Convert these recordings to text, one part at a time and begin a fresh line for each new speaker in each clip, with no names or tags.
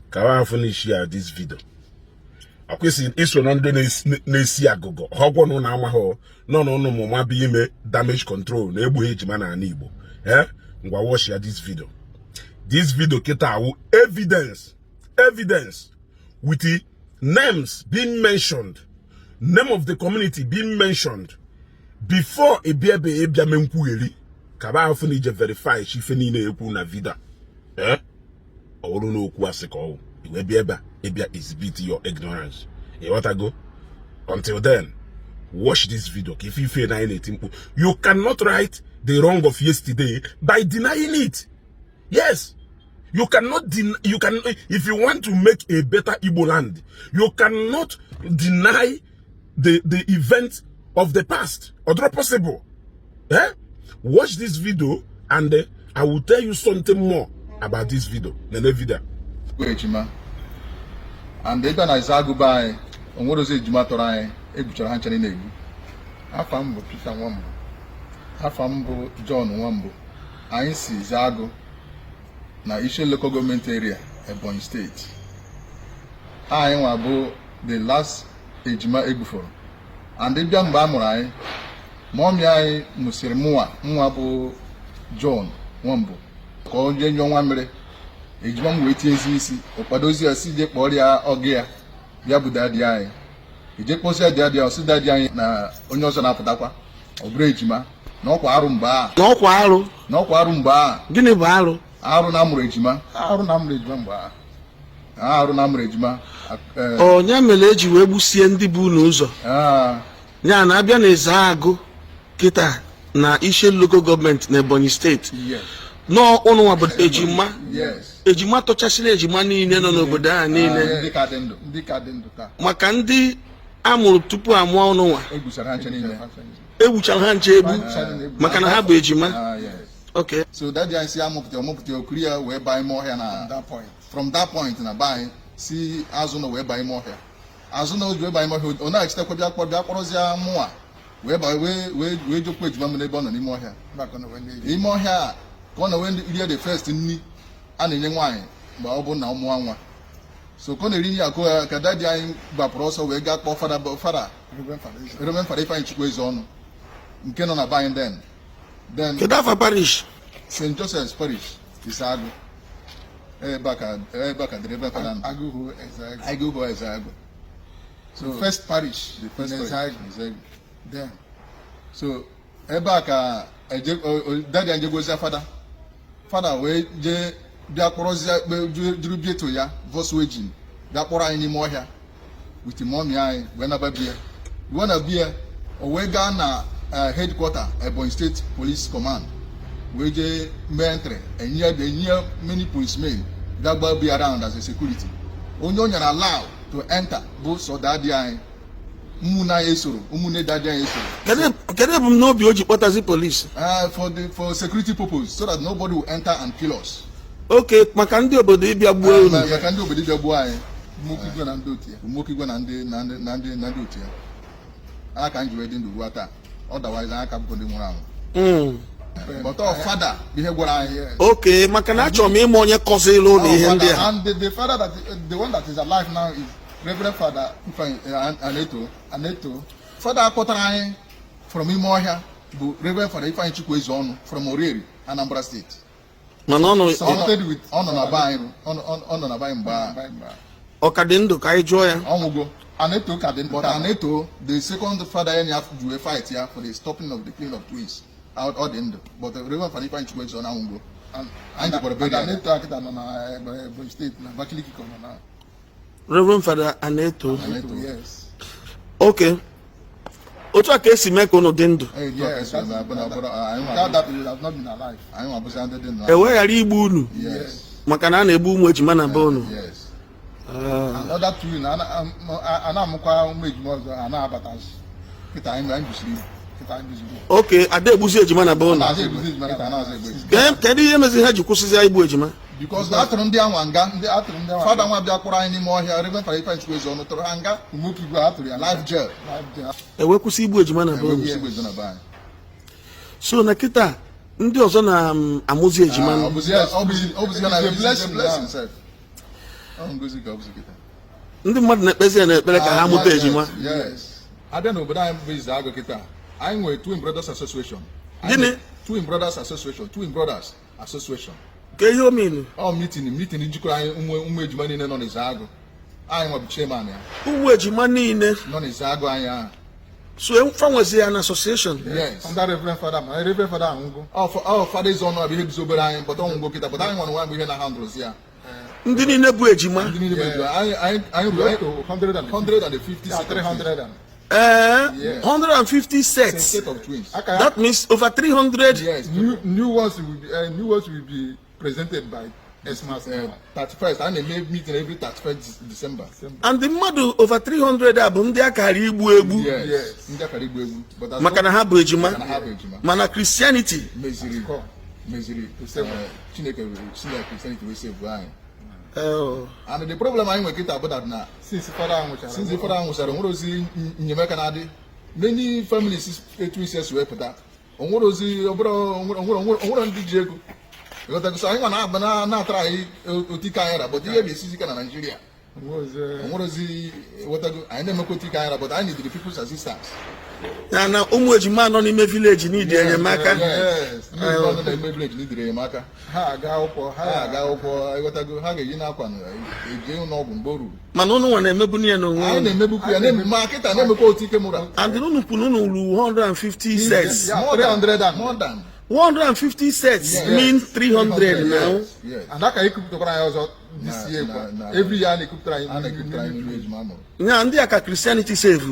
Ka wa afụ na share this video. Akwụsị iso na ndị na-esi agụgọ ọgwọ na ụnụ amaghị nọ na ụnụ mụma bụ ime damage control na egbughị ejima n'ala Igbo. Eh, ngwa, watch ya this video. This video kịta awụ evidence, evidence with the names being mentioned, name of the community being mentioned. Before ịbịa ebe ịbịa mee nkwugheri, ka ba afụ na ije verify ife niile ekwu na video. Eh, ọ bụrụ na okwu asị ka ọ wụ, iwe bịa ebe a ịbịa exhibit your ignorance, ịghọtago? Until then, watch this video ka ife ife na anyị na-eti mkpu. You cannot right the wrong of yesterday by denying it. Yes, you cannot you can, if you want to make a better Igbo land, you cannot deny the event of the past. Or not possible. Eh, watch this video and I will tell you something more about this video. Nene video.
Ejima and ebe na Ezeagụ be anyị, o nwere ozi ejima tọrọ anyị, egbuchara ha ncha niile egbu.
Afa m bụ Peter Nwambụ.
Afa m bụ John Nwambụ. Anyị si Ezeagụ na Ishielu Local Government Area, Ebonyi Steeti. Anyị nwa bụ the last ejima egbufọrọ. And bịa mgbe a mụrụ anyị, mummy anyị mụsịrị mụnwa, nwa bụ John Nwambụ, ka ọ jee nyụọ nwa mmiri. Ejima m wee tinyezi isi, ọ kwadozi ya si jee kpọrọ ya ọgụ ya bịa bụ daddy anyị. Eje kpọsịa daddy ya, ọsị daddy anyị na onye ọzọ na-apụtakwa, ọ bụrụ ejima, na ọkwa arụ mgbe a.
Na ọkwa arụ?
Na ọkwa arụ mgbe a.
Gịnị bụ arụ?
Arụ na amụrụ ejima.
Arụ na amụrụ ejima mgbe a.
Arụ na amụrụ ejima.
Onye mere eji wee gbusie ndị bụ unu ụzọ? Ya na abịa na Ezeagụ kịta na Ishielu Local Government na Ebonyi Steeti, nọọ ụnụnwa bụ ejima?
Yes.
Ejima tọchasịrị ejima niile nọ n'obodo a niile?
Ndị ka dị ndụ.
Ndị ka dị ndụ taa.
Maka ndị amụrụ tupu amụọ ụnụnwa.
Egbuchara ha nche niile.
Egbuchara ha nche egbu maka na ha bụ ejima?
Ah, yes. So daddy anyị si amụpụta, ọmụpụta, okiri ya wee baa ime ọhịa na
that point.
From that point na be anyị si azụ na wee baa ime ọhịa, azụ na wee baa ime ọhịa, ọ na-achitekwa bịa kpọrọ, bịa kpọrọzie mụnwa wee ba wee jekwa ejima m n'ebe ọ nọ n'ime ọhịa.
Back on the way.
Ime ọhịa a ka ọ na wee rie the first nri a na-enye nwaanyị mgbe ọ bụ na ọ mụọ nwa. So ka ọ na-eri nri akụ ya, ka daddy anyị gbapụrụ ọsọ wee gaa kpọọ fada, fada
Reverend Father Eze.
Reverend Fada Ifeanyị Chukwu Eze ọnụ nke nọ na be anyị then.
Kedu afa parish?
St. Joseph's Parish, Ezeagụ. Ebe a ka the Reverend Fada nọ.
Agụhụ Ezeagụ.
Agụhụ Ezeagụ. So
The first parish
the first
in
parish,
Ezeagụ.
Ezeagụ.
Then
So ebe a ka eje daddy anyị jegozia fada, fada wee jee bịa kpọrọzie juru Beetle ya, Volkswagen, bịa kpọrọ anyị n'ime ọhịa with mummy anyị wee naba bie ruo na bie. O wee gaa na headquarter Ebonyi State Police Command wee jee mee entry, enye many policemen bịa gba bia around as a security. Onye o nyere allow to enter bụ sọ daddy anyị, ụmụnne anyị esoro, ụmụnne daddy anyị esoro.
Kedu ebumnobi o ji kpọtazi polisi?
For security purpose, so that nobody will enter and kill us.
Okay, maka ndị obodo ịbịa gbuo unu.
Maka ndị obodo ịbịa gbuo anyị.
Nwoke igwe na ndị otu ya.
Nwoke igwe na ndị otu ya. Aka m ji wee dị ndụ ruo taa. Otherwise, aka bụ ndị nwụrụ anwụ. But ọ fada bụ ihe gwara anyị.
Okay, maka na achọrọ m ịma onye kọziri ụlọ ihe ndị a.
And the father that the one that is alive now is Reverend Father
Ifeanyi Aneto.
Aneto.
Fada akpọtara anyị from ime ọhịa bụ Reverend Father Ifeanyi Chukwu Ezeọnụ from Orieri, Anambra State.
Mana ọ nọ
Supported with
Ọ nọ na be anyị, ọ nọ na be anyị mgbe a.
Ọ ka dị ndụ ka anyị jụọ ya?
Ọnwụgo.
Aneto ka dị ndụ
But
taa.
Aneto, the second father ya ji wee fight ya for the stopping of the killing of twins, ọ dị ndụ, but Reverend Father Ifeanyi Chukwu Ezeọnụ anwụgo. Anyị jikwara
And
burial ya.
Aneto akịta nọ na Ebonyi Steeti, na Abakaliki ka ọ nọ na.
Reverend Father Aneto?
Aneto.
Yes.
Okay, otu a ka esi mee ka unu dị ndụ?
Etu a ka esi wee anyị nwa
Without that, we would have not been alive.
Anyị nwa bụzi ndị dị ndụ.
E wee ghara igbu unu?
Yes.
Maka na a na-egbu ụmụ ejima na be unu?
Yes.
Another twin, a na-amụkwa ụmụ ejima ọzọ, a na-abatazi.
Kịta anyị busiri ibu.
Kịta anyị buziri.
Okay, ada egbuzi ejima na be unu?
Na-azụ egbu ejima kịta, na-azụ egbu ejima.
Kedu ihe meziri ha ji kwụsịzi igbu ejima?
Because na atụrụ ndị anwa nga.
Ndị atụrụ ndị anwa.
Fada nwa bịa kpọrọ anyị n'ime ọhịa, Reverend Father Ifeanyi Chukwu Ezeọnụ, tụrụ ha nga.
Nwoke igwe atụrụ ya
life jail.
Life jail.
E wee kwụsị igbu ejima na be
Enwe
unu?
kwụsị igbu ejima na be anyị.
So na kịta ndị ọzọ na-amụzi ejima?
Ah, ọ bụzi ya na
It's a blessing
blessing
now.
sef. Ọ ngozi ka ọ bụzi kịta.
Ndị mmadụ na-ekpezi ya n'ekpere ka ha mụta ejima.
Yes. Abịa n'obodo anyị bụ Ezeagụ kịta, anyị nwere Twin Brothers Association. Anyị
Gịnị?
nwere Twin Brothers Association, Twin Brothers Association.
Ka ihe o mean?
Ọ meeting njikọrọ anyị ụmụ ejima niile nọ n'Ezeagụ. Anyị nwa bụ chairman ya.
Ụmụ ejima niile?
Nọ n'Ezeagụ anyị ahụ.
So fa nwezi ya na association?
Yes.
Under Reverend Father, ma Reverend Father anwụgo.
Ọ Fada Ezeọnụ bụ ihe guzobere anyị, but ọ nwụgo kịta, but anyị nwere nwa bụ ihe na handles ya.
Ndị niile bụ ejima?
Ndị niile bụ ejima. Anyị ruru
Up to 150.
150.
Yeah, 300 and.
Ee, 150 sets?
Set of twins.
Aka ya.
That means over 300.
Yes.
New ones will be presented by Xmas.
31st, a na-eme meeting every 31st December.
And the mmadụ over 300 a bụ ndị akara igbu egbu?
Yes.
Yes.
Ndị akara igbu egbu. But as
Maka na ha bụ ejima?
Maka na ha bụ ejima.
Mana Christianity
meziri
Come.
meziri Chineke si na Christianity wee save anyị.
Oh.
And the problem anyị nwere kịta bụ that na
Since Father anwụchara.
Since Father nwụchara, onwere ozi enyemaka na-adị. Many families etu isi esi wee pụta, onwere ozi ọbụrụ onwere ndị ji ego. Ịghọtago? So anyị nwa na-agba na-atara anyị otu ike anyị ra, but ihe ga-esizi ike na Nigeria. Onwere ozi, ghọtago? Anyị na-emekwa otu ike anyị ra, but anyị need the people's assistance.
Ya na ụmụ ejima nọ n'ime village n'idi enyemaka.
Yes. Ndị ejima nọ n'ime village n'idiri enyemaka.
Ha aga akwụkwọ.
Ha aga akwụkwọ, ịghọtago? Ha ga-eji n'akwa na eje ụlọ ọgwụ mgbe o ruru.
Mana ụnụ nwa na-emebu ya n'onwe
Anyị
unu?
Na-emebukwu ya, na-eme ma kịta na-emekwa otu ike mụra.
And unu kwuru unu ruru 150 sets.
Yeah,
More than
300 and
more than
150 sets mean 300 now.
Yes.
And aka ekwupụtakwara anyị ọzọ this year kwa. Every year a na-ekwupụtara anyị
A na-ekwupụtara anyị ndị ejima amụrụ.
Ya ndị a ka Christianity save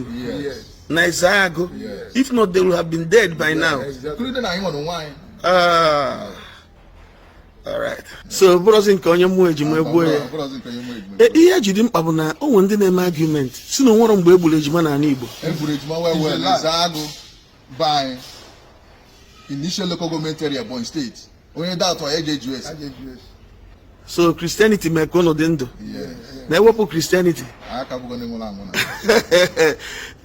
Yes.
na Ezeagụ.
Yes.
If not, they would have been dead by now.
Exactly.
Including anyị nwere onwe anyị.
Ah. All right. So bụrụzi nke onye mmụọ ejima egbuo ya.
Ọ bụrụzi nke onye mmụọ ejima.
E, ihe eji dị mkpa bụ na o nwere ndị na-eme argument si na onwere mgbe e gburu ejima n'ala Igbo.
Egburu ejima well well n'Ezeagụ be anyị, initial local government area, Ebonyi State. Onye datụ anyị eji eju ese.
A ga-eju esi.
So Christianity mee ka ụnụ dị ndụ.
Yes.
Na-ewepụ Christianity,
Anyị aka bụgo ndị nwụrụ anwụ na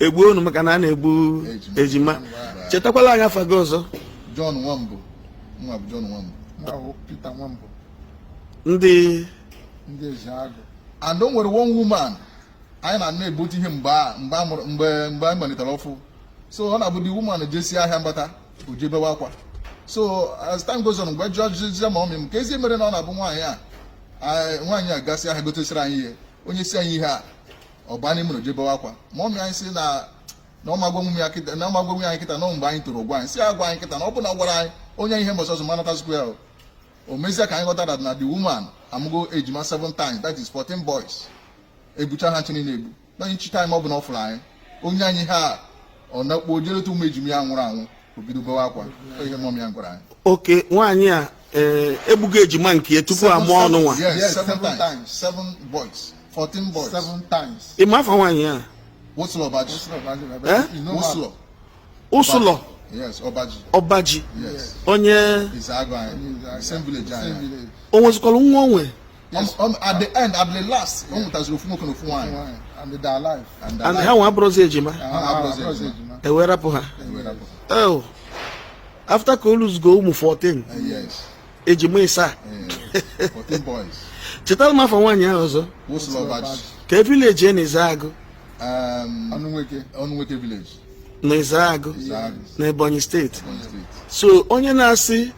egbuo unu maka na a na-egbu ejima. Chetakwala anyị afa gị ọzọ.
John Nwambụ. Nwa bụ John Nwambụ.
Nwa bụ Peter Nwambụ.
Ndị
Ndị Ezeagụ.
And o nwere one woman anyị na na-ebute ihe mgbe a mgbe a mụrụ mgbe anyị malitere ọfụ. So ọ na-abụ the woman jesi ahịa mgbata, o jebewe akwa. So as time goes on, mgbe jụọ jụzie ma ọmị m ka ezi mere na ọ na-abụ nwaanyị a gasị ahịa gotesịrị anyị ihe, onye si anyị ihe a, ọ baa n'ime na o jebewe akwa. Ma ọmị anyị sị na ọ magwa nwunye ya kịta, na ọ magwa nwunye anyị kịta, na mgbe anyị toro gwa anyị si ya gwa anyị kịta na ọ bụ na ọ gwara anyị onye ihe mbọsị ọzọ ma natazikwa ya. O mezie ka anyị ghọta that na the woman amụgo ejima seven times, that is 14 boys. Ebucha ha nche niile egbu na each time ọ bụ na ọ fụrụ anyị onye anyị ha, ọ nakpuo jereta ụmụ ejima ya nwụrụ anwụ, o bido bewe akwa. Ọ ihe mummy ya gwara anyị.
Oke nwaanyị a, ee, egbugo ejima nke ya tupu a mụọ ọnụ nwa?
Yes,
Yes,
seven
seven
times.
times.
Seven boys, 14 boys.
Seven times.
Ị ma afa nwaanyị a?
Wosụlọ Ọbaji.
Eh?
Wosụlọ.
Ụsụlọ?
Yes, Ọbaji.
Ọbaji?
Yes.
Onye?
Ezeagụ anyị, same village
Same
anyị.
village.
O nwezikwara nwa onwe?
At the end, at the last, o nwetaziri ofu nwoke na ofu nwaanyị.
Nwaanyị. And they are alive.
And
And ha nwa abụrụzi ejima?
Ha na-abụrụzi
Abụrụzi
ejima.
ejima.
E wee rapụ ha?
Ewee rapụ ha.
Oh. After ka o luzugo ụmụ 14?
Yes.
Ejima ịsaa.
14 boys.
Chetara m afa nwaanyị ahụ ọzọ.
Wosụlọ Ọbaji.
Ka e village na Ezeagụ?
Ọnụ nwoke.
Ọnụ nwoke village.
Na Ezeagụ?
Ezeagụ.
Na Ebonyi State?
Ebonyi State.
So onye na-asị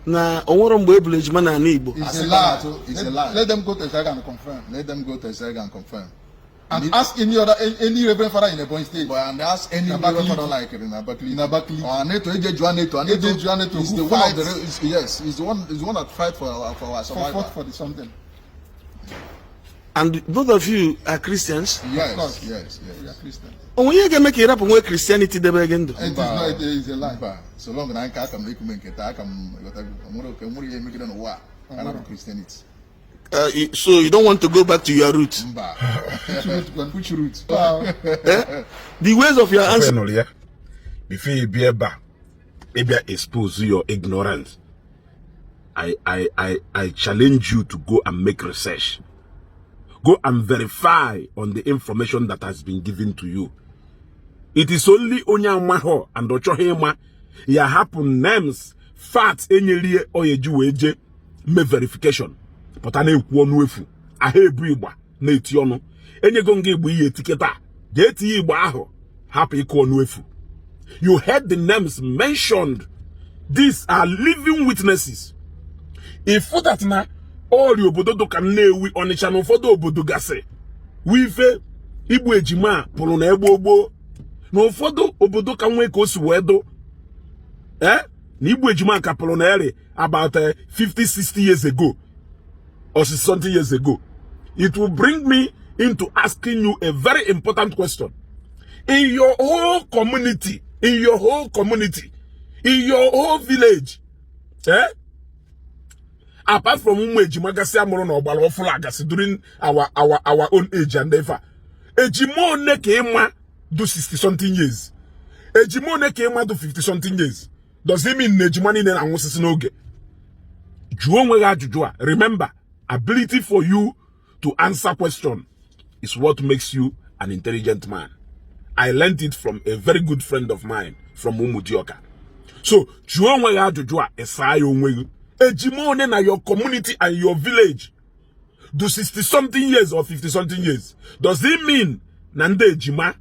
na onwere mgbe ebulu ejima n'ala Igbo?
It's a
Asị
lie.
na-atụ, it's a lie.
Let them go to Ezeagu and confirm.
Let them go to Ezeagu and confirm.
And ask any reverend father in Ebonyi State.
But and ask any
In
reverend
Abakaliki.
father like it in Abakaliki.
In Abakaliki.
Or Aneto, AJ Juaneto. Aneto,
AJ Juaneto,
is
who
the one of the
fights-
is, yes, is the one that fight for our survival.
For fought for the something.
And both of you are Christians?
Yes,
Course.
yes.
We are Christians.
Onwe ihe ga-eme ka ị rapụ nwee Christianity debe gị ndụ?
It is not, it is a lie.
Mba, so long na nke aka m na-ekume nke taa aka m ghọtago, onwere ihe emegide n'ụwa a ka na bụ Christianity.
So you don't want to go back to your root?
Mba.
Which root?
Which root?
Eh? The ways of your ancestors.
Nụrụ ya before you bịa ebe a ịbịa expose your ignorance. I challenge you to go and make research. Go and verify on the information that has been given to you. It is only onye amahọ and ọ chọghị ịma ya hapụ names, facts enyerie oyeji wee je mee verification pụta na-ekwu ọnụ efu. Ahụ ebu igba na-eti ọnụ. Enyego m gị igba ihe etiketa, jee tinye igba ahụ, hapụ ịkụ ọnụ efu. You heard the names mentioned. These are living witnesses. Ifu that na ọrịa obodo dụka Nnewi, Ọnịcha na ụfọdụ obodo gasị wife igbu ejima pụrụ na egbo gboo, na ụfọdụ obodo ka nwee ka o si wee dụ na igbu ejima ka pụrụ na eri about 50 60 years ago or 60 years ago. It will bring me into asking you a very important question. In your whole community, in your whole community, in your whole village, apart from ụmụ ejima gasị amụrụ na ọgbara ọfụrụ agasị during our own age and ever, ejima one ka ịma do 60 something years? Ejima one ka ịma do 50 something years? Does it mean na ejima niile na-anwụsịsị n'oge? Jụọ onwe gị ajụjụ a. Remember, ability for you to answer question is what makes you an intelligent man. I learned it from a very good friend of mine from Umudioka. So jụọ onwe gị ajụjụ a, ịsaa ya onwe gị. Ejima one na your community and your village do 60 something years or 50 something years? Does it mean na ndị ejima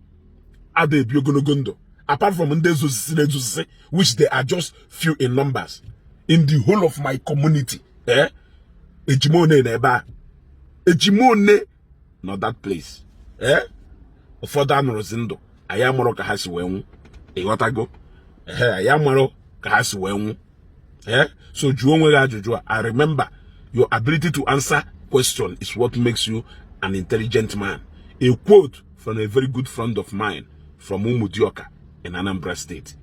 ada ebi ogologo ndụ, apart from ndị ezosisi na ezosisi, which they are just few in numbers in the whole of my community? Ejima one na ebe a, ejima one nọ that place? Ụfọdụ anụrụzi ndụ, anyị amụrụ ka ha si wee nwụ. Ịghọtago? Ehe, anyị amarụ ka ha si wee nwụ. So jụọ onwe gị ajụjụ a. I remember, your ability to answer question is what makes you an intelligent man. A quote from a very good friend of mine from Umudioka in Anambra State.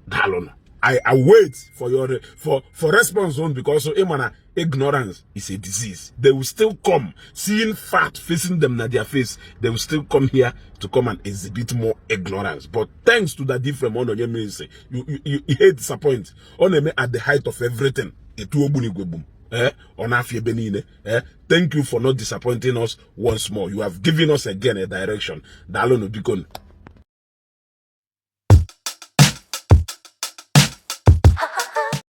Daalụnụ. I wait for your for response on, because ịma ignorance is a disease. They will still come, seeing fat facing them na their face. They will still come here to come and exhibit more ignorance. But thanks to that different one on your ministry, you hate disappoint. On at the height of everything. Etu ogbunigwe gbum. Ọ na-afịa ebe niile. Thank you for not disappointing us once more. You have given us again a direction. Daalụnụ, biko.